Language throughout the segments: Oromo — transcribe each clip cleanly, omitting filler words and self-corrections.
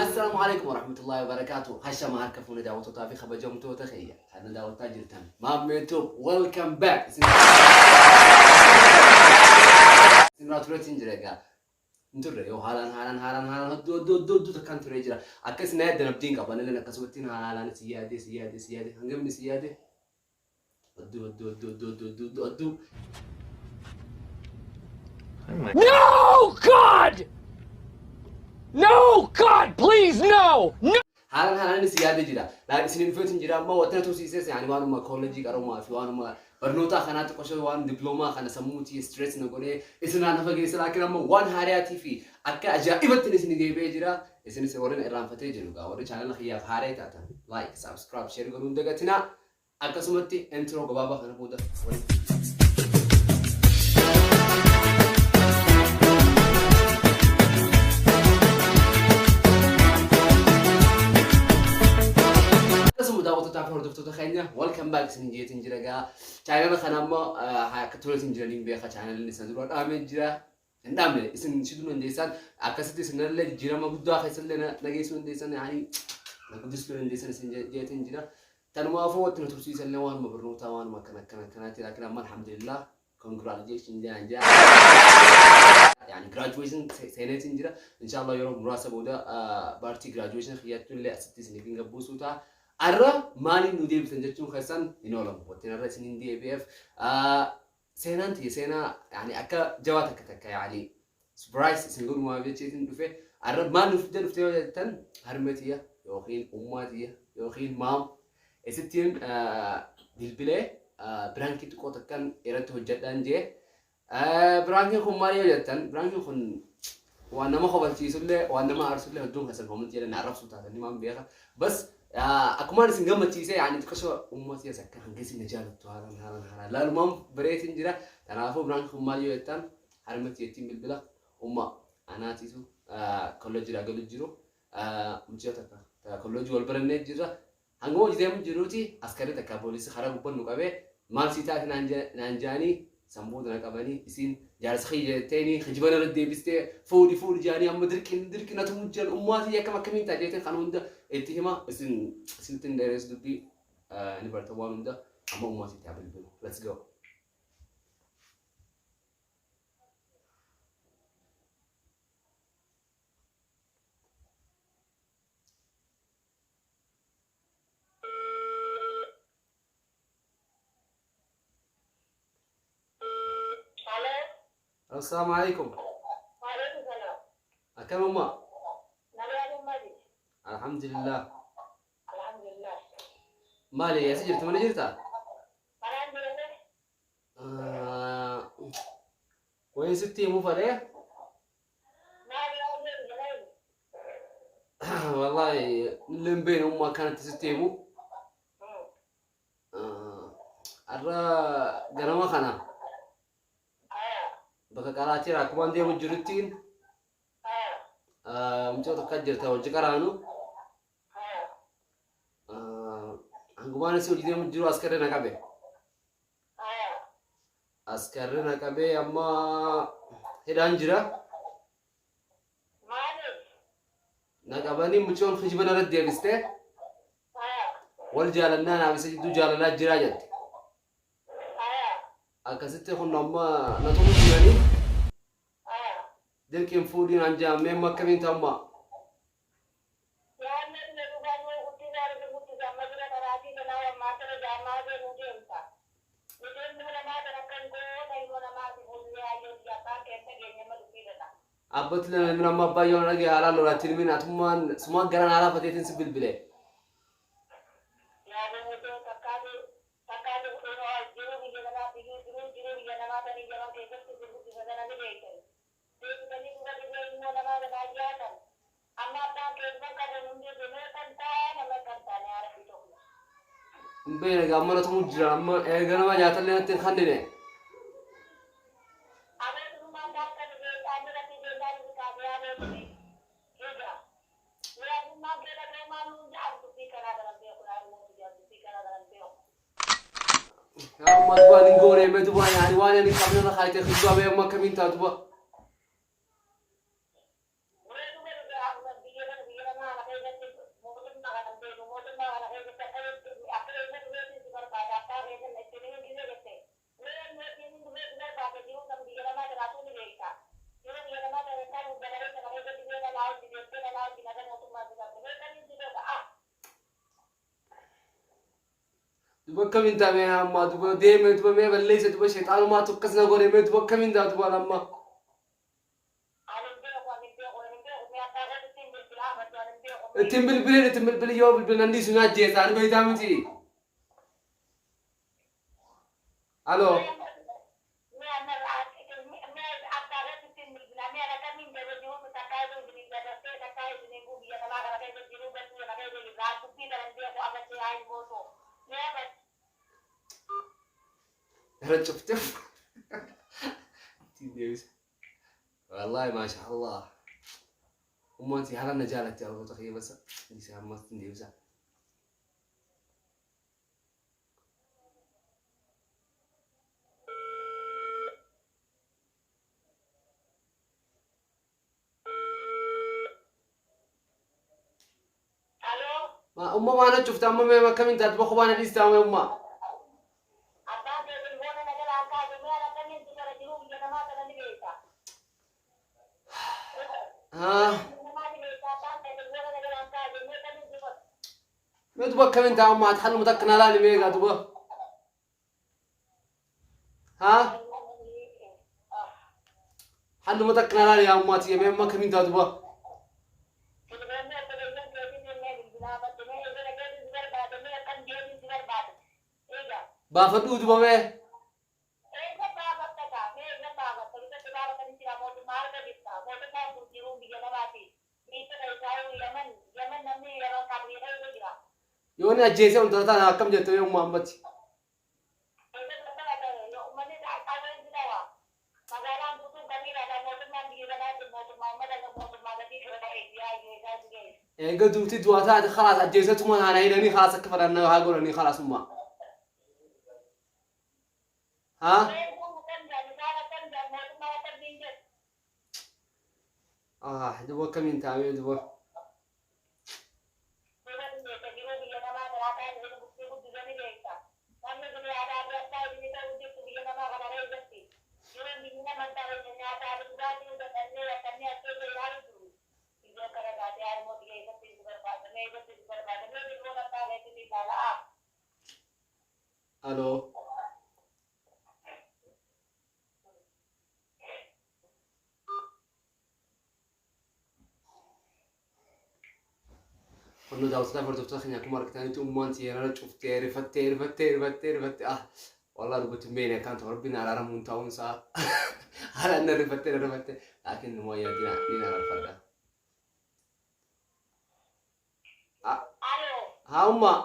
Assalaamu alaikum warahmatullahi wabarakatuh. Hashama harka fuune daawwattootaa fi kabajamtoota kiyya kan na daawwattaa jirtan. Maammee Tube, welcome back. Isin tureetiin jira egaa. Hin turre yoo haalaan haalaan haalaan haalaan hedduu hedduu hedduu hedduu takkaan turee jira. Akka isin yaaddan abdiin qaba. Anilleen akkasumatti haalaan isin yaade isin yaade isin yaade hangamni isin yaade hedduu hedduu hedduu hedduu hedduu hedduu hedduu hedduu. No, God! No, God, please, no! No! Haalaan haalaan isin yaade jira. Laa isin dhufeetiin jira amma wanta na tursiises yaani waanuma koolleejii qaroomaa fi waanuma barnootaa kanaatti qosoo waan diploomaa kana sammuutii stress na godhee isinaan hafa geesse, laakiin amma waan haariyaatii fi akka ajaa'ibatti isin deebi'ee jira. Isinis warreen irraanfatee jiru gaa warri channel kiyyaaf haaree taatan like, subscribe, share godhuun hin dagatinaa. Akkasumatti intro gabaabaa kana booda walitti. Akkasuma daawwattootaa fi hordoftoota keenya, welcome back isin jeetiin jira gaa. Channel kana ammoo akka tureetiin jiraniin beeka, channelli isa dura dhaamee jira. Hin dhaamne isin siduu dandeessan, akkasitti isinallee jijjiirama guddaa keessallee na geessuu dandeessan, yaani na guddisuu dandeessan isin jeetiin jira. Tanumaafuu wanti na tursiisallee waanuma barnootaa, waanuma akkana akkana akkanaati, laakiin amma alhamdulillah, congratulations jaan jaa, yaani graduation seeneetiin jira. Inshallah yeroo muraasa booda baartii graduation kiyyattu illee asitti isiniif hin gabbuusuu ta'a. Arra maaliin nu deebisan jechuun keessan hin oolamu. Wanti arra isin hin deebi'eef seenaan tiyya seenaa yaani akka jabaa takka takka yaani surprise isin godhumaaf jecheetiin dhufe. Arra maal nuuf fidee dhufte yoo jettan, harme tiyya yookiin ummaa tiyya yookiin maam isittiin bilbilee prankii xiqqoo takkan irratti hojjedhaan jee. Prankiin kun maal yoo jettan, prankiin kun waan nama kofalchiisullee waan nama aarsullee, hedduun keessan commentii jedhan arrabsuu taatanii maan beeka. Bas akkumaan isin gammachiisee yaani xiqqasoo ummaa tiyya akka hanga isin na jaalattu haalaan haalaan haalaan laalumaan bareetiin jira. Kanaafuu prankiin kun maal yoo jettan, harme tiyyattiin bilbila. Umma anaatiitu kolleejjiidhaa galu jiru. Mucayyoo takka kolleejjii wal barannee jirra. Hanga hojii deemu jiruuti askarii takka poolisii karaa gubbaan nu qabee, maal sii taate naan jaanii, san booda na qabanii, isiin jaarsa kiyya jetteeni kijiban irra deebistee, fuudhi fuudhi jaanii amma dirqin dirqin na tumuu jiran. Ummaa tiyya akkam akkamiin ta'a jeeteen kan hunda itti hima. Isin isinitti hin dheeressu, dubbii ni barta waan hunda. Amma ummaa tiyya haa bilbilu. Let's go. Hello. Assalaamu alaikum. Waalaikum salam. Akkam ummaa? Nagaa ummati. Alhamdulillah. Alhamdulillah. Maali, eessa jirti? Mana jirtaa? Manaan jirame. Wayin sitti himuu fadhee. Maali yaa jedhu jedhani? Wallahi illee hin beekne ummaa akkanatti sitti himu. Har'a ganama kana bakka qaraatii akkumaan deemu jiruttiin mucaa tokko jirta hojii qaraanu. Hangumaan isii hojii deemu jiru askarri na qabe. Askarri na qabee amma hidhaan jira. Maaliif? Na qabanii mucoon kijiba narratti deebistee, wal jaalannaa naaf isa jidduu jaalalaa jiraa jette. Akkasitti kun amma na tumu jiranii dirqiin fuudhiin an jaamee amma akkamiin ta'ummaa? Yaadni na dhugaa nuu guddisaa nuti guddisa amma bira qaraatii kanaa ammaa kana jaamaa deemuu deemta. Nuti ilmoo namaa kan akkan goota ilmoo namaati fuullee hayyoo abbaan keessa keenya amma dubbii kana. Abbatti lama min amma abbaa yoo na dhagaye haalaan lolaatti min atummaan sumaan garaan haalaa fateetiin si bilbile. Yaadni takkaatu takkaatu jiruu biyya namaa jiruu jiruu biyya namaa tanii jaban keessatti si guddisa sana ni beektan. Deebitanii dhuga dhibee ilmoo namaa kanaa jaatan. Amma abbaan keessa qabu hundi meeqan ta'a, nama kan taane yaa Rabbi tokko. Hin beekne egaa amma natu jira amma eega nama nyaatallee natti hin kennine. Yaa umma duba hin goone mee duba yaani waan ani qabne irra kaayte kijibaa mee amma akkamiin ta'a duba. Duba akkamiin ta'a mee ammaa duba deeme duba mee balleessa duba sheexaanumaatu akkas na godhe mee duba akkamiin ta'a duba amma. Ittiin bilbilin ittiin bilbilin yoo bilbilan dhiisu na ajjeesa ani beektaa miti. Aloo. Irra cufte. Ittiin deebisa. Wallaahi maasha Allah. Ummaan si haala na jaalatti hordoftoota kiyya basa. Dhiisa ammas ittiin deebisa. Ma umma maana cufte amma mee akkamiin taate bakka baana dhiiste amma umma. Haa. Mee duba akkamiin ta'a umma ati halluma takka na laali mee egaa duba. Haa. Halluma takka na laali yaa ummaa tiyya mee amma akkamiin ta'a duba. Baafadhuu duba mee. Eessa baafatta kaa? Mee eessa baafatta? Bittatti baafatanii silaa mootummaa harka jirta. Mootummaan kun jiruun biyya namaati. Biyya keessaayuu Yaman, Yaman namni Yaman qabrii keessa jira. Yoo ni ajjeesee intala tana akkam jette mee umma ammatti. Eessa balbala ta'e? Yoo uummanni qawween si dhawa. Magaalaan guutuun kamiiraadha. Mootummaan biyya kanaatiin mootummaa uummata mootummaa gatii fira ta'e yaayyoo isaa si geesse. Eega duuti du'a taate khalaas ajjeesetuma haana hidhanii khalaas akka fedhan haa godhanii khalaas umma. Haa? Ah, duba akkamiin taa'amee duba. Aloo. Qonnoo daawwattoota hordoftoota keenya akkuma argitanitti ummaan xiyyaarara cuftee rifattee rifattee rifattee rifattee ah wallah dubbatti hin beekne akkaan ta'u rabbiin araaramuun ta'uun isaa haala inni rifattee rifattee laakiin numa yaadina ni ararfadha. Haa ummaa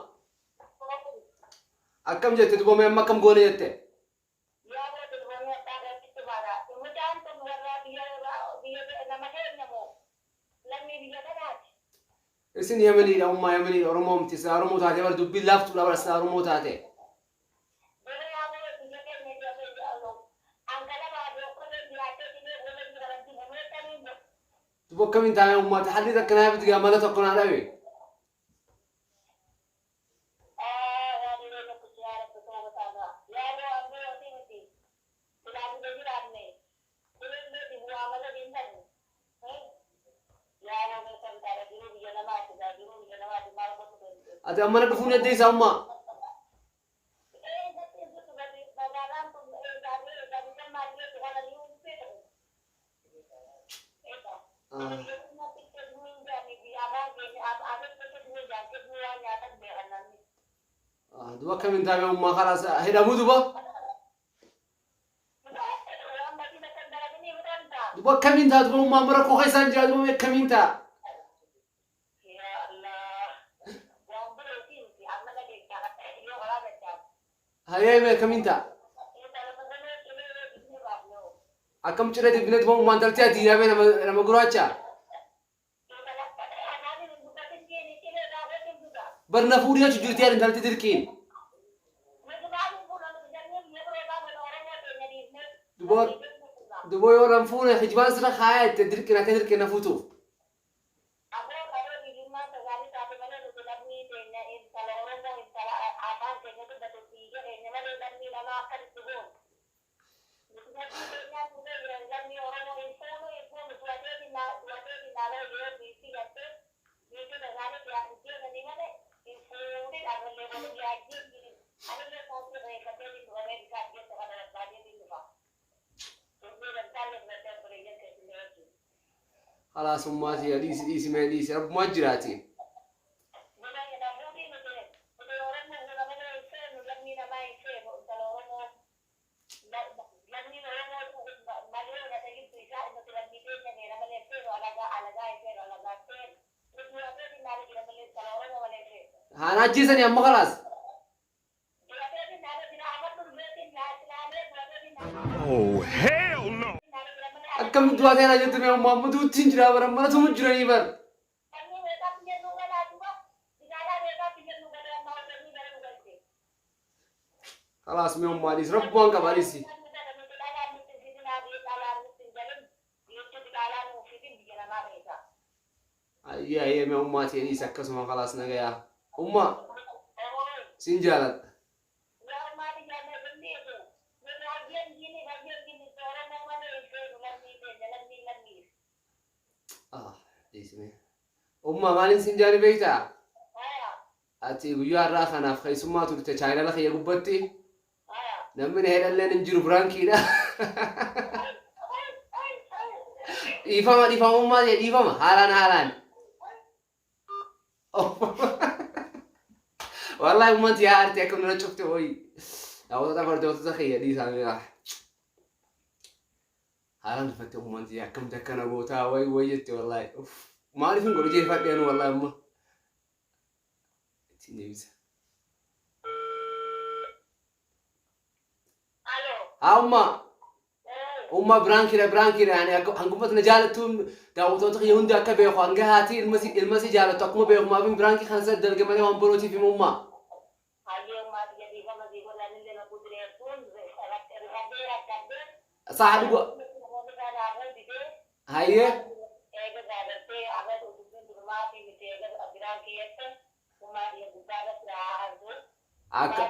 akkam jette duba mee amma akkam goone jette. Isin Yemeniidha ummaa Yemeniidha Oromoo miti silaa Oromoo taate bar dubbiin laaftuudha bar silaa Oromoo taate. Duba akkamiin taa'ee ummaati halli takka naa fidi gaa mala tokko naa dhabe. Ati amma na dhufuu ni dandeessaa ummaa. Duba akkamiin taa'ee ummaa kalaas hidhamuu duba. Duba akkamiin ta'a duba ummaa amma rakkoo keessaan jira duba akkamiin ta'a. Hayyee, mee akkamiin ta'a? Akkam ciree dibbineet moo ummaan taltee ati yaamee nama gurraacha? Bar na fuudhii achi jirti yaadin talti dirqiin. Duboo duboo yoo nan fuune kijibaan sirra kaayaa jette dirqiin akka dirqiin na fuutuuf. Aboo qabee biyyummaan tasaanii taate malee nuti lammii teenya intala Oromoo intala afaan keenya dubbatu biyya keenya malee lammii namaa akkamitti goonu. Nuti lammii keenyaa fuudhee jiran lammii Oromoo hin fuunu hin fuunu du'ateetiin naaloo yoo biitti gattee biitti tasaanii deemanii malee hin fuudhin ammallee godhu yaajjeen anillee saantii reeffateetiin dhufamee bisaa jecha kana barbaadeetiin dhufa. Turbee dabtaallee fudhattee obboleeyyan keessillee wajjin. Khalaas ummaa tiyya, dhiisi dhiisi, mee dhiisi, rabbumaa jiraati. Numa na fuudhii nuti Oromoo fuuna malee hin feenu lammii namaa hin feenu intala Oromoo lammiin Oromoo malee na jirtu isaa nuti lammii teenya feena malee feenu alagaa alagaa hin feenu alagaa feenu nuti du'ateetiin naala jira malee intala Oromoo malee feenu. Haan ajjeesanii amma khalaas. Du'ateetiin naala jira amadhu dhufeetiin naalee du'ateetiin Oh, hell no! naala jira malee. Akkamitti du'aa ta'e jettu mee ummaa amma duutti hin jiraa bara mana tumu jiranii bar. Lammii meeqaa biyya nuu galaa duba magaalaa meeqaa biyya nuu galee amma hojjennuu gara nu galte. Khalaas mee ummaa dhiisi, rabbumaan qaba dhiisi. Nuti dhalaan nutti hin fidinaa biyya dhalaan nutti hin galin biyyattuu dhaalaa nuu fidin biyya namaa keessaa. Ayyee ayyee, mee ummaa tiyya dhiisi akkasuma, khalaas nagayaa. Ummaa sin jaaladha. Yaa ummaa biyya namni nuti hayyeen diini hayyeen diini Oromoo malee hin feenu lammii teenya lammii lammii. Ah, dhiisi mee. Ummaa maaliin sin jaani beektaa? Haya. Ati guyyaa har'aa kanaaf keessummaa turte chaayinala kiyya gubbatti. Haya. Namni na hedhalleen hin jiru, prankiidha. Dhiifama dhiifama ummaa tiyya, dhiifama haalaan haalaan. Wallahi ummaan tiyya aarti akkam nana cufte hoyi. Daawwattoota hordoftoota kiyya, dhiisaa mi'a. Haalaan rifatte ummaan tiyya, akkamti akkana gootaa way way jette wallahi. Uff. Maaliif hin godhu jeefadheenu wallahi amma. Ittiin deebisa. Alo. Haa ummaa. Ummaa, prankiidha prankiidha, yani akka hangumatti na jaalattuun daawwattoota kiyya hundi akka beeku hanga haati ilma si jaalattu akkuma beekumaaf prankii kana sirra dalge malee waan birootiif himu ummaa. Hayyee ummaa biyya dhiifama sii godhanillee na kudireessuun rifadhee rakkadhee. Sa'a dhuga. Namoonni kanaafuu didee. Hayyee. Eega gaagartee amma dubbiin durmaatii miti eega biraan kiyyette ummaa biyya gubbaa irratti haa argu. Akka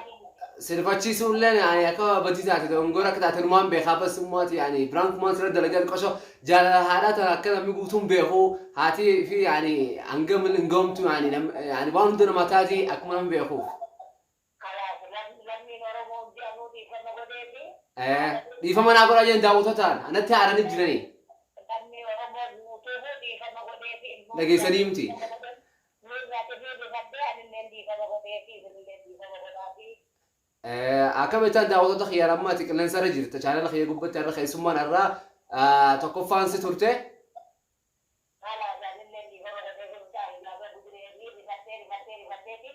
sirfachiisuullee yani akka badii taate dogongora akka taate numaan beekaa bas ummaati yani prankumaan sirra dalagan qosho jaalala haadhaa tana akka namni guutuun beeku haati fi yani hanga hin ga'umtu yani yani waan hunda namaa taati akkuma namni beekuuf. Kalaas lammiin Oromoo hundi anuu dhiifama godheefi. Dhiifama naa godhaa jiran daawwattootaan anatti haaranii jiranii. Lammii Oromoo guutuu dhiifama godheefi. Dhageessanii miti. Miirrate fi rifadhee anillee dhiifama godheefi isinillee dhiifama godhaafi. Akka beektan daawwattoota kiyya amma ati qilleensa irra jirta chaanala kiyya gubbatti har'a keessummaan har'a tokkoffaan si turte. Kalaas anillee dhiifama godheefi mucaa hilaaba gudireefi rifadhee rifadhee rifadheefi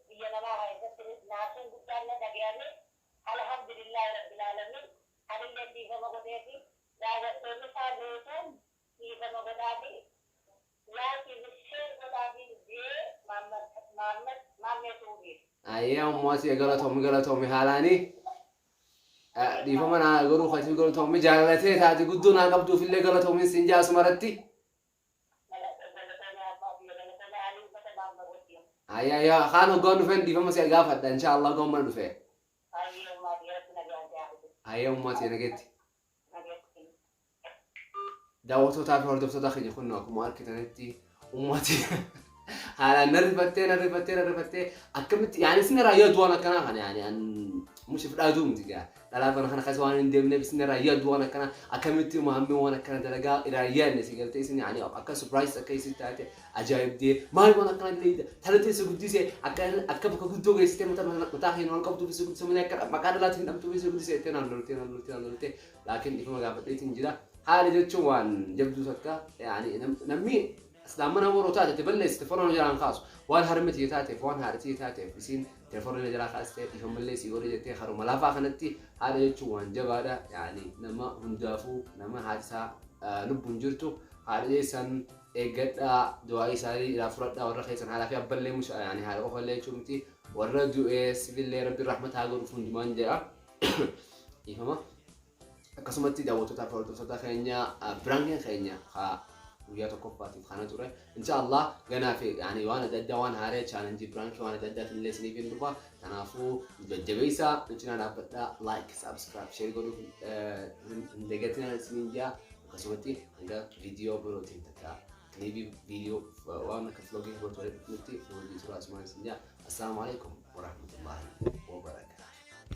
biyya namaa keessatti naasuun guddaan na dhagayame alhamdulillahi rabbil alamin anillee dhiifama godheefi daawwattoonni isaa guutuun dhiifama godhaafi like fi share godhaafi jee Maammed Maammee Tuubiif. Ayyee ummaati, galatoomi galatoomi haalaanii. Dhiifama naa godhuu katiif galatoomi, jaalalatee taate guddoo naa qabduuf illee galatoomiin siin jaa asumarratti. Galatoomi abbaa biyya galatoomi alii uffata Maammed wajjin. Ayyaa yaa kaan hoggaan dhufeen dhiifama si gaafadha insha Allah hoggaan mana dhufe. Ayyee ummaa biyya rabbi nagaan si haa fidu. Ayyee ummaati, nageetti. Nageetti. Daawwattootaa fi hordoftoota keenya, kun akkuma argitanitti ummati haalaan narrifattee narrifattee narrifattee akkamitti yaani isin irraa yaadu waan akkanaa kana yaani an mushi fudhaaduu miti gaa dhalaa kana kana keessa waan hin deemneef isin irraa yaadu waan akkanaa akkamitti maammi waan akkana dalagaa irraa yaadne si galtee isin yaani akka surprise akka isin taate ajaa'ibdee maal waan akkanaa dalagaa talatee si guddise akka akka bakka guddoo geessitee mataa mataa keenya waan qabduuf si guddise malee akka maqaa dhalaatiin hin dhabduuf si guddise jettee naan loltee naan loltee naan loltee, laakiin dhiifama gaafadheetiin jira. Haala jechuun waan jabduu takka yaani namni islaamana warra taate itti balleessite fonoon jalaan kaasu waan harmi tiyya taateef waan haadha tiyya taateef isiin Telefoona na jalaa kaastee dhiifamallee sii godhe jettee haruma lafaa kanatti haadha jechuun waan jabaadha. Yaani nama hundaafuu nama haati isaa lubbuun jirtu haadha keessan eeggadhaa, du'aa isaanii irraa fudhadhaa. Warra keessan haadhaa fi abballee musha yaani haadha qofallee jechuu miti, warra du'ee sibillee rabbi rahmata haa godhuuf hundumaan jedha. Dhiifama. Akkasumatti daawwattootaa fi hordoftoota keenya, prankiin keenya haa guyyaa tokkoffaatiif kana ture. Insha Allah ganaa fi yaani waan adda addaa, waan haaree, challenge prankii waan adda addaatiin illee isiniif hin dhufa. Kanaafuu jajjabeessaa, nu cinaa dhaabbadhaa, like, subscribe, share godhuuf hin dagatinaa isiniin jaa. Akkasumatti hanga viidiyoo birootiin takka clipii viidiyoo waan akka vlogii birootti walitti dhufnutti nu wajjin turaa asumaan isin jaa. Assalaamu alaikum warahmatullahi wabarakatuh.